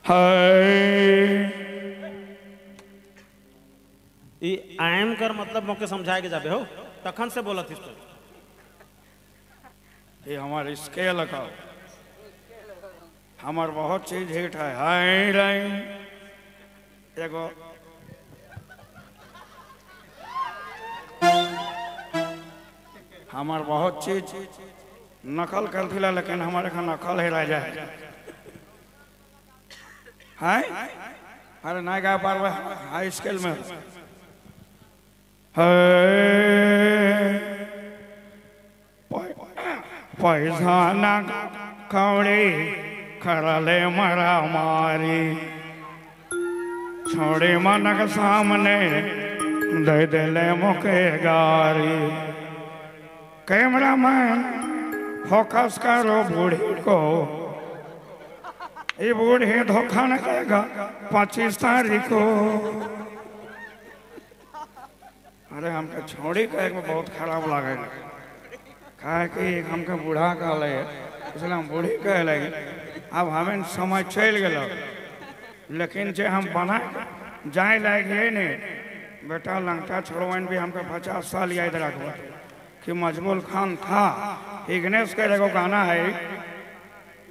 है ई आएम कर मतलब मौके समझाए के जाबे हो तखन से बोलत तो ये हमारे स्केल का हमार बहुत चीज हिट है। हाय राय एगो हमार बहुत चीज नकल कर दिला लेकिन हमारे का नकल है राजा है। अरे ना गा पार हाई स्केल में है। पैसा ना कौड़ी करले मरा मारी छोड़ी मनक सामने दे दिले मुके गारी। कैमरा मैन फोकस करो बूढ़ी को, ये बूढ़ी धोखा न देगा 25 तारीख को। अरे हमके छोड़ी का एक में बहुत खराब लगे, काहे कि एक हमके बूढ़ा कहले इसलिए हम बूढ़ी कह लगे। अब हमें समय चल गल लेकिन जे हम बना जाए लायक है नहीं बेटा। लंगटा छोड़वन भी हमके 50 साल याद रखब कि मजबूल खान था। इग्नेश के एगो गाना है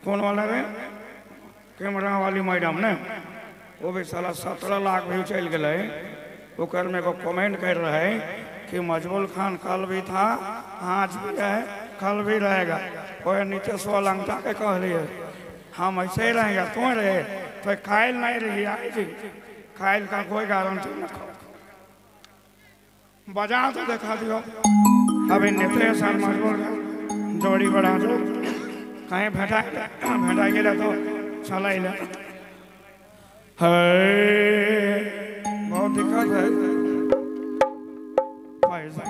कौन वाला रे कैमरा वाली मैडम ने, वो भी साला 17 लाख भी चल गए। ओकर में एगो कमेंट कर रहे कि मजबूल खान कल भी था आज भी है कल भी रहेगा। और नीचे सो लंगटा के कह लिए हम ऐसे ही रहेंगे तुम रहे तो खायल नहीं रही आई जी, खायल का कोई गारंटी न। बजा तो दिखा दियो। अभी नितेश और मजबूल जोड़ी बढ़ा दो कहीं भेटा भेटा गेल तो चल है। बहुत दिक्कत है। पैसा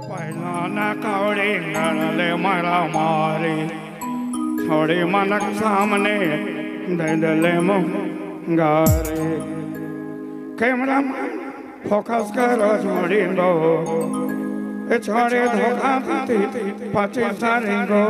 पैसा ना कौड़ी नरले मारा मारी छोड़ी मनक सामने दे दिले मुँह गारी। कैमरा फोकस करो छोड़ी दो छोड़े धोखा दी 25 तारीख को।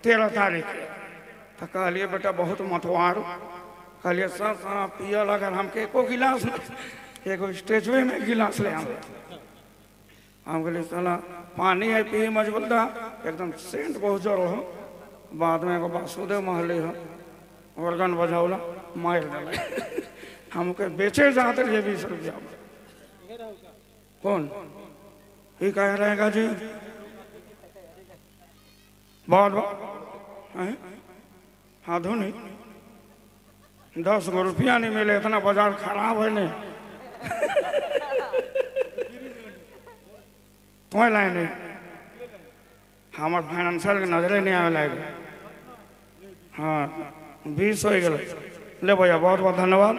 13 तारीख तो कहलिए बेटा बहुत मतवार, कहलिए सर सारा पियल अगर हमके एको गिलास एगो स्टेजवे में गिलास ले हम कहलिए साला पानी है पी मजबूता एकदम सेंट बहुत जोर हो। बाद में एगो वासुदेव महले हो ऑर्गन बजावला मार दिल हमके बेचे जाते रहिए 20 रुपया। कौन ये कह रहेगा जी बहुत हाँ धोनी 10 गो रुपया नहीं मिले, इतना बाजार खराब है नहीं तो लाए नहीं हमार फाइनेंशियल के नजरे नहीं आवे लाए। हाँ 20 हो गए। ले भैया बहुत बहुत धन्यवाद।